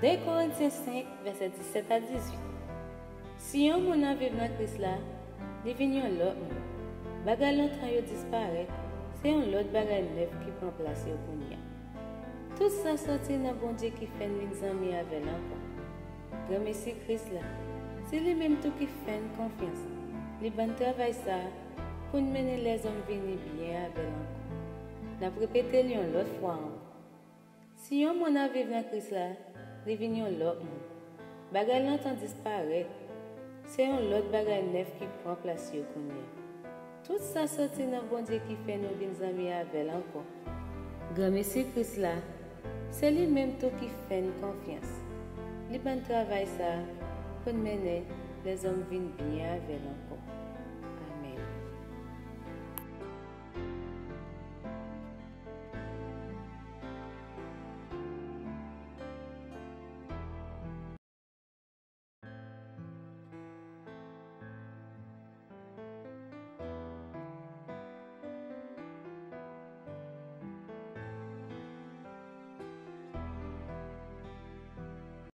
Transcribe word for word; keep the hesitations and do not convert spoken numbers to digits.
De Korentyen senk, vèsè disèt a dizuit. Si yon moun ap viv nan Kris la, li vin yon lòt moun. Bagay lontan yo disparèt, se yon lòt bagay nèf ki pran plas yo kounye a. Tout sa soti nan Bondye ki fè n vin zanmi avè l ankò. Granmesi Kris la, se li menm tou ki fè n konfyans. Li ban n travay sa a pou n mennen lèzòm vini byen avè l ankò. N ap repete l yon lòt fwa ankò. Si yon moun ap viv nan Kris la, li vin yon lòt moun. Bagay lontan disparèt. Se yon lòt bagay nèf ki pran plas yo kounye a. Tout sa soti nan Bondye ki fè nou vin zanmi avè l ankò. Granmesi Kris la, se li menm tou ki fè n konfyans. Li ban n travay sa a pou n mennen lèzòm vin byen avè l ankò.